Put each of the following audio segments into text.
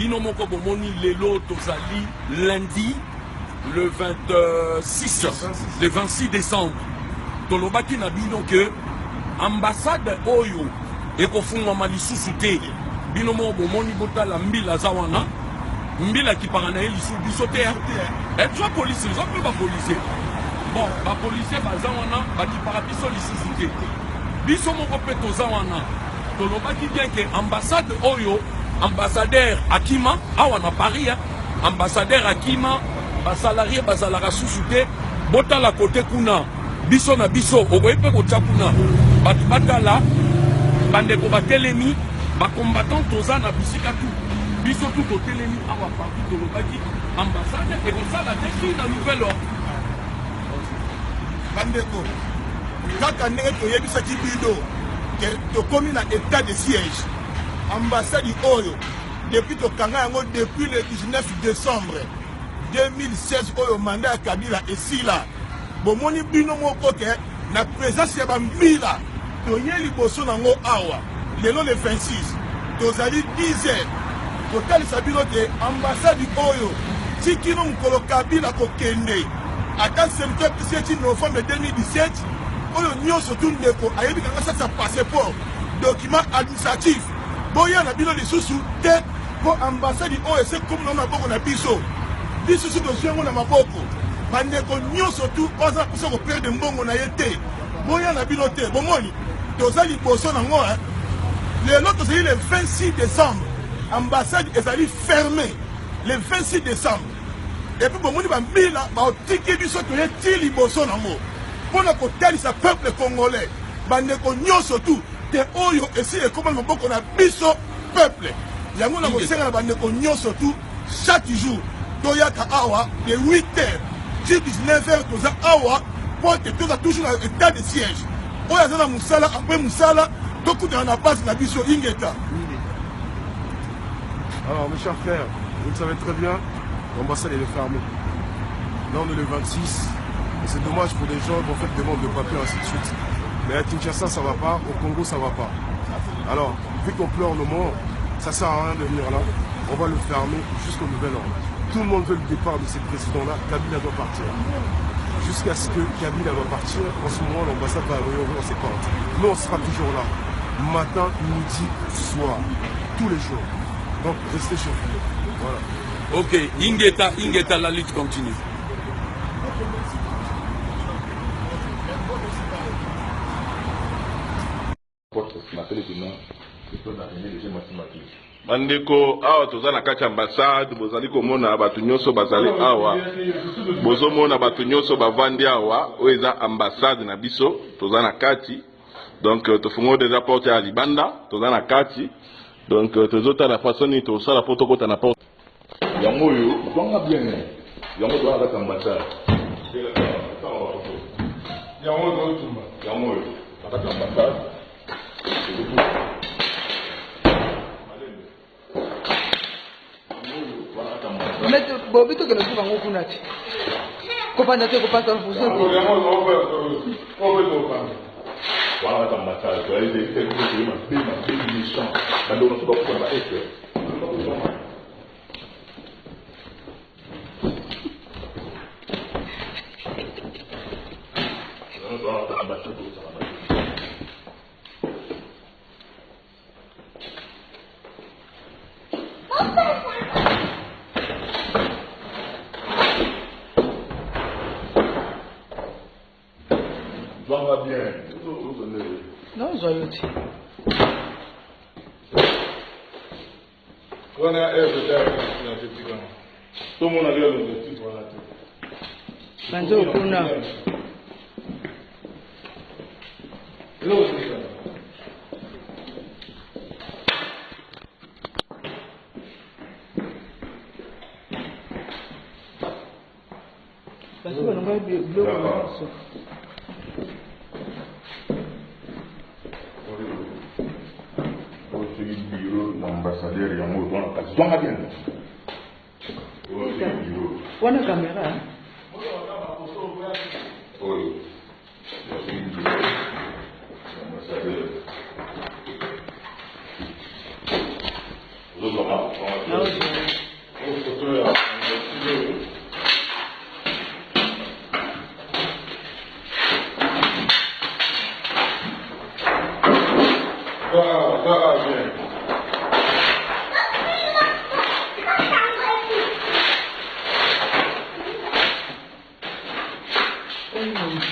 Bino moko bomoni lelo tozali lundi le 26 le 26 décembre. Tolobaki na bino que ambassade oyo ekofungwama lisusu te. Bino moko bomoni, botala mbila aza wana, mbila akipaka na ye lisusu biso te. Ezwa polisi, eza mpe bapolisier. Bon, bapolisier baza wana, bakipaka biso lisusu te. Biso moko mpe toza wana. Tolobaki bien ke ambassade oyo, ambassadeur akima awa na Paris, hein. Ambassadeur akima, basalarié bazalaka susu te. Botala kote kuna, biso na biso okoki mpe kotya kuna bato batala. Bandeko batelemi, bacombattant toza na bisika tu, biso tu totelemi awa partout. Tolobaki ambassade ekosala te ti na nouvel ordre. Bandeko, kaka ndenge toyebisaki bino ke tokomi na état de siège, ambassade oyo depuis tokanga yango depuis le 19 décembre 2016 oyo mandat ya Kabila esila, bomoni bino moko ke na présence ya bambila toye liboso nango awa lelo le 26, tozali 10 heures, kotalisa bino te ambassade oyo tikino mokolo Kabila kokende, ata semte apesi ti novembre 2017 oyo nyonso tu. Ndeko ayebi kanga sasa passeport, document administratif, boya na bino lisusu te, mpo ambassade oyo ese komi na maboko na biso. Biso so tozwi yango na maboko. Bandeko nyonso tu oyo aza na mposa koperdre mbongo na ye te, boya na bino te. Bomoni toza liboso nango lelo, tozali le 26 décembre, ambassade ezali fermé le 26 décembre. Et puis bomoni bambila baotiki biso, toye ti liboso nango mpona kotalisa peuple congolais, bandeko nyonso tu te, oyo esi ekóma na maboko na biso peuple. Yango na kosenga na bandeko nyonso tu, chaque jour toyaka awa de 8 heures ti 19 heures, toza awa mpo te toza toujours na état de siège. Oyo aza na mosala, apres mosala tokutana na base na biso. Ingeta. Alors, mes chers frères, vous le savez très bien, l'ambassade elle est fermée. Là, on est le 26, et c'est dommage pour des gens qui ont fait demande de papier, ainsi de suite. Mais à Kinshasa, ça va pas, au Congo, ça va pas. Alors, vu qu'on pleure nos morts, ça sert à rien de venir là. On va le fermer jusqu'au nouvel ordre. Tout le monde veut le départ de ces présidents-là. Kabila doit partir. Jusqu'à ce que Kabila va partir, en ce moment, l'ambassade va réouvrir ses portes. Nous, on sera toujours là. Matin, midi, soir. Tous les jours. Donc, restez chez vous. Voilà. Ok, Ingeta, Ingeta, la lutte continue. Bandeko, awa toza na kati ya ambassade. Bozali komona bato nyonso bazali awa, bozomona bato nyonso bavandi awa. Oyo eza ambassade na biso, toza na kati. Donc tofungoli deja porte ya libanda, toza na kati. Donc tozotala façon nini tosala mpo tokota na porte yango oyo. Zwanga bien yango, toza na kati ya ambassade. Yango tozotumba. Yango oyo na kati ya ambassade. Bobi, tokende suka yango kuna te, kopanda te, kopasa fuso te. Wana kati ya ambassade toyali mabe mabe, méchant. Bandeko na so bakufa na ba este. Zwanga bien. Nazwa yo te. Wana œuvre d'art na tetikana, tomona kaka l'objectif wana te. Banzo kuna. Eloko tetikana. Basi balonga biloko nyonso. Oyo soki bureau na ambassadeur, yango oyo wana kasi zwanga bien. Oyo soki bureau. Wana caméra. Oyo soki bureau ya ambassadeur, ozozwanga.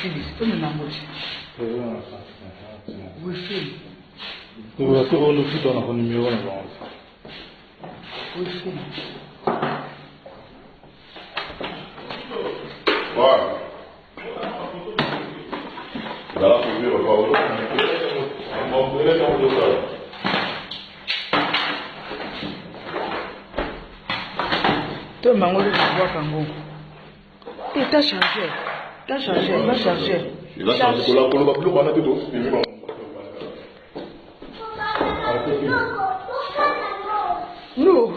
wifi tomema yango te wifi. Wifi. Tomema yango te tobwaka yango te. Ta chargeur, ta chargeur, eza chargeur. Koloba biloko wana te, tofilme. No.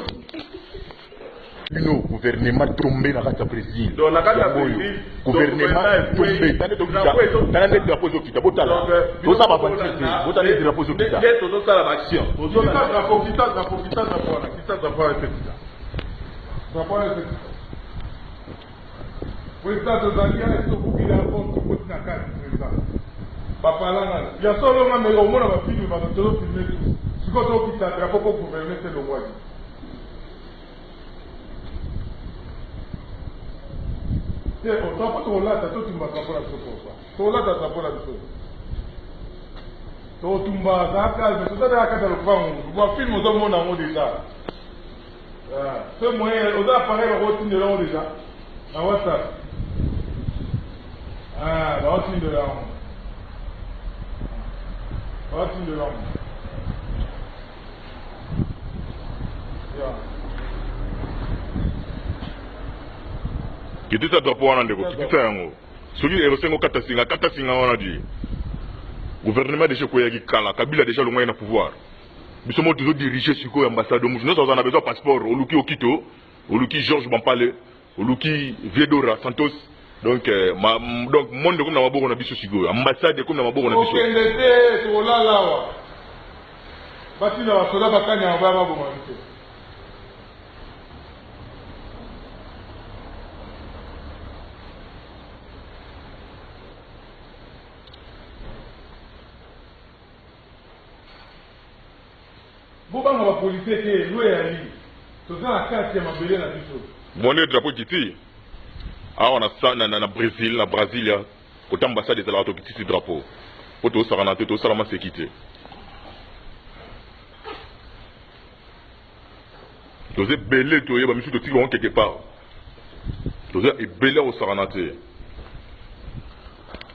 Bino gouvernement tombe na kati ya Brésil. Donc, na kati ya Yango oyo. Brésil, Gouvernement donc, tombe, tala nde tokita, tala nde drapeau ezokita, botala, toza baventure te, botala nde drapeau ezokita. Nde tozosala baaction. Kita drapeau, kita drapeau, kita drapeau wana, kita drapeau wana esekita. Drapeau wana esekita. Président, tozali awa, tobuki la porte, tokoti na kati, président. Bapalanga ya solo nga me omona bafilme, bato tozofilme tous. Sikoyo tokita drapeau mpo gouvernement se elongwaki. Te, o drapeau tokolata, totumba drapeau na biso. Pourquoi tokolata drapeau na biso? Totumba, za calme, toza kaka kati ya lopango. Bafilme ozomona yango déjà. Ce moyen oza appareil, bakotindela yango déjà na WhatsApp, baotindela yango, baotindela yango. Yeah. Kitisa drapeau wana, ndeko, kitisa yango. Soki ekosenga okata singa, kata singa wana. Di gouvernement déjà ekweyaki kala, Kabila déjà alongwaki na pouvoir. Biso moko tozodirige sikoyo ambassade. Motu nyonso aza na besoin passeport, oluki Okito, oluki George Bampale, oluki Viedora Santos. Donc donc monde ekomi na maboko na biso sikoyo, ambassade ekomi na maboko na biso. Okende te, tokolala awa. Batinda basoda bakanyama, baya baboma biso. Bobanga bapolisier te, lo eyali, toza na kati ya mabele na biso. Moni drapeau ekiti awa na Brésil, na Brasilia, kota ambassade ezalaka. Tokitisi drapeau mpo tozosakana te, tozosala maseki te. Toza ebele, toyeba misu, totiki bango quelque part. Toza ebele ya kosakana te.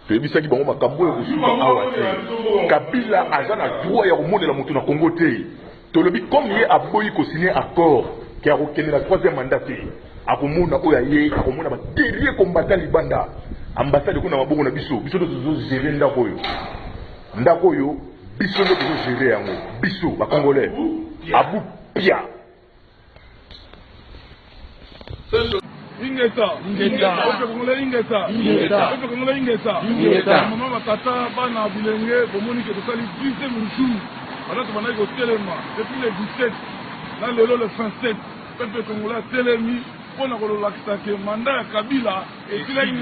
Toyebisaki bango makambo oyo kosuka awa te. Kabila aza na droit ya komonela moto na Congo te. Tolobi, comme ye aboyi kosigner accord ke akokende na troisième mandat te, akomona oyo aye, akomona baguerrier combattant libanda. Ambassade ekona maboko na biso. Biso nde tozogérer ndako oyo, ndako oyo biso nde tozogérer yango, biso bacongolais abu pia. Ingeta! Ingeta! Peuple congolais, ingeta! Ingeta! Peuple congolais, ingeta! Ingeta! Mama, batata, bana, bilenge, bomoni ke tosali 10e jour bana tobandaki kotelema depuis le 17 na lelo le 27. Peuple congolais atelemi mpona kololakisa ke mandat ya Kabila esilaki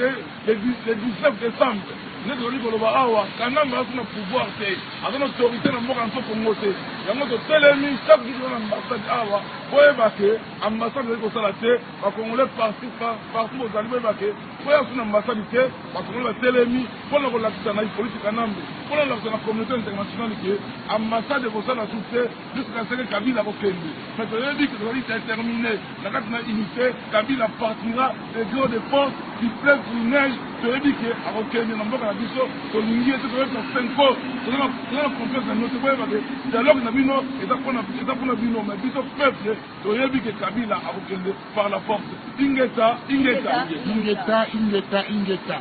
le 19 décembre. Nde tozali koloba awa, Kanambe aza na pouvoir te, aza na autorité na mboka na biso Kongo te. Yango totelemi chaque jour na ambassade awa. Boyeba ke ambassade ezali kosala te. Bacongolais partout partout bozali, boyeba ke boya so na ambassade te. Bacongolais batelemi mpona kolakisa na Hippolyte Kanambe, mpona kolakisa na communauté internationale ke ambassade ekosala su te jusqu'à ce que Kabila kokende. Mais toyebi ke tozali déterminé na kati na unité. Kabila partira de gré de force, qu'il pleuve qu'il neige. Toyebi ke akokende na mboka na biso. Tolingi ye te. Toyebi na Cenco, toza na confiance na bino te. Boyeba ke dialogue na bino eza mpona bino, mais biso peuple toyebi ke Kabila akokende par la force. Ingeta, ingeta! Ingeta, ingeta, ingeta!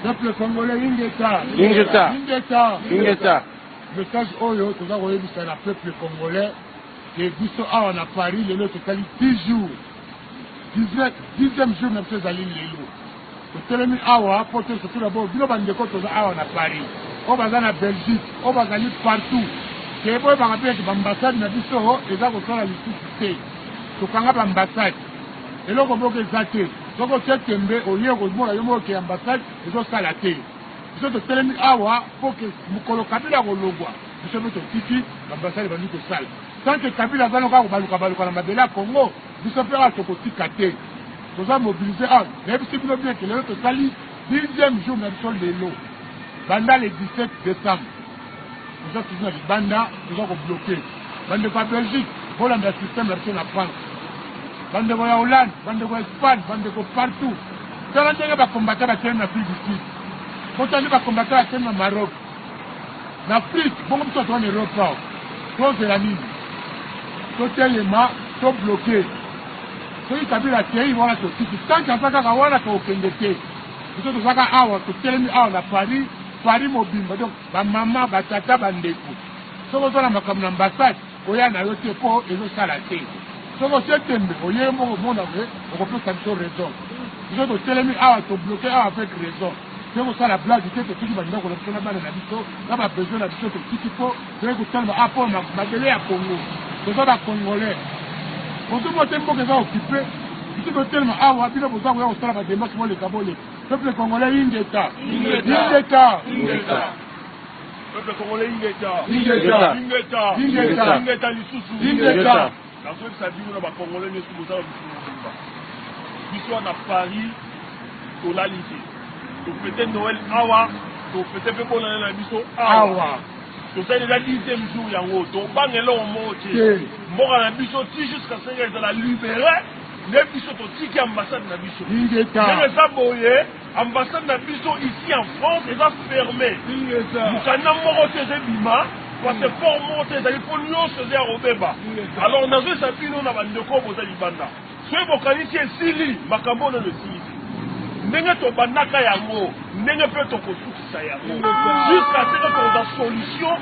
Peuple congolais, ingeta! Ingeta! Ingeta! Ingeta! Message oyo toza koyebisa na peuple congolais ke biso awa na Paris lelo tosali 10 jours, 10e jour na biso ezali lelo. Totelemi awa mpo to surtout na bo bino bandeko toza awa na Paris, oyo baza na Belgique, oyo bazali partout, ke boyebaka mpe ete baambassade na biso eza kosala lisusu te. Tokanga baambassade, eloko moko eza te. Soki otie tembe, oye komona yo moko ke ambassade ezosala te. Biso totelemi awa mpo ke mokolo Kabila kolongwa, biso mpe totiki baambassade bandi kosala. Tant que Kabila aza kaka kobaluka-baluka na mabele ya Congo, biso mpe awa tokotika te. Toza mobilisé awa. Nayebisi bino bien ke lelo tosali Dixième jour na biso lelo, banda le 17 décembre, toza toujours na libanda, toza kobloquer. Bandeko ya Belgique, bolanda système na biso na France, bandeko ya Hollande, bandeko ya Espagne, bandeko partout. Tala ndenge bacombattants batelemi na Afrique du Sud, botala nde bacombattants batelemi na Maroc, na Afrique. Bongo biso toza na Europe awa, tozela nini? Totelema, tobloquer. Soki Kabila akei wana, totiki. Tant que aza kaka wana, tokokende te. Biso tozaka awa, totelemi awa na Paris, Paris mobimba. Donc bamama, batata, bandeko, soki oza na makambo na ambassade, koya na yo te, mpo ezosala te. Soki otie tembe, oye moko omona ke okopesa biso raison. Biso totelemi awa, tobloquer awa avec raison. Toye kosala blague te. Totiki bandako na biso na bana na biso na babesoin na biso, totiki mpo toye kotelema awa mpo mabele ya Congo. Toza bacongolais, ozomona te mboka eza occupé. Biso totelema awa, bino boza koya kosala badémarche. Boleka, boleka. Peuple congolais, ingeta, ingeta! Peuple congolais, ingeta! Ingeta! Ingeta! Ingeta! Ingeta lisusu! Ingeta! Nazoyebisa bino na bacongolais nyonso boza na biso mobimba, biso wana Paris tolali te. Tofêter Noël awa, tofêter mpe bonane na biso awa. Awa. Tozali eza 10e jour yango, tobanga eloko moko te. Te. Mboka na biso ti jusqu'à ce que ezala libéré, nde biso totiki ambassade na biso. Ingeta! Ndenge eza boye, ambassade na biso ici en France eza fermé. Ingeta! Mokanda moko te eza ebima, passeport moko te ezali, mpo nyonso eza ya kobeba. Alors nazoyesa bino na bandeko oyo boza libanda, soki bokanisi esili, makambo oyo nano esili te. Ndenge tobandaka yango, ndenge mpe tokosukisa yango, jusqu'à ce que tokozwa solution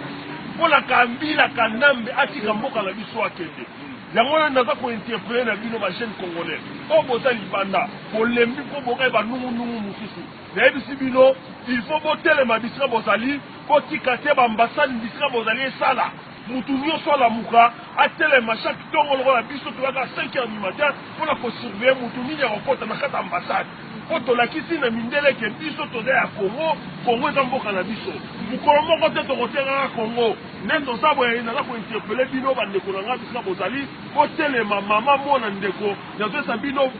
mpona Kabila Kanambe atika mboka na biso, akende. Yango oyo naza kointerpeller na bino bajeune congolais oyo boza libanda, bolembi mpo bokai banungunungu mosusu. Nayebisi bino, il faut botelema bisika bozali, botika te baambassade bisika bozali esala. Mutu nyonso alamuka, atelema chaque ntongo lokola biso toyaka 5 heures du matin mpona kosurveiller mutu nini akokɔta na kati ambassade, mpo tolakisi na mindele ke biso toza ya Congo. Congo eza mboka na biso, mokolo moko te tokotekaka Congo. Nde toza boye, naza kointerpeller bino bandeko na ngai bisika bozali, botelema. Mama, mwana, ndeko, nazoyesa bino,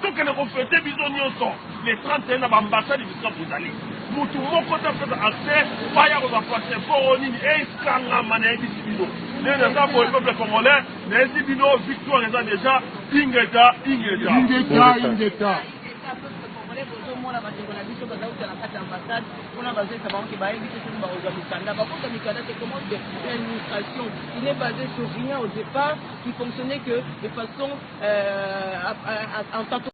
tokende kofêter biso nyonso le 31 na baambassade bisika bozali. Mutu moko te apesa accès, baya kozwa passeport oyo nini ekangama. Nayebisi bino nde naza boye, peuple congolais, nayebisi bino, victoire eza déjà. Ingeta, ingeta! Ingeta, ingeta! Peuple congolais, bozomona bandeko na biso bazauta na kati ya ambassade mpona bazoyesa bango ke bayebi te soki bakozwa mikanda, bakozwa mikanda te. Comment une administration qui n'est basée sur rien au départ, qui fonctionnait que de façon en tâtonnement.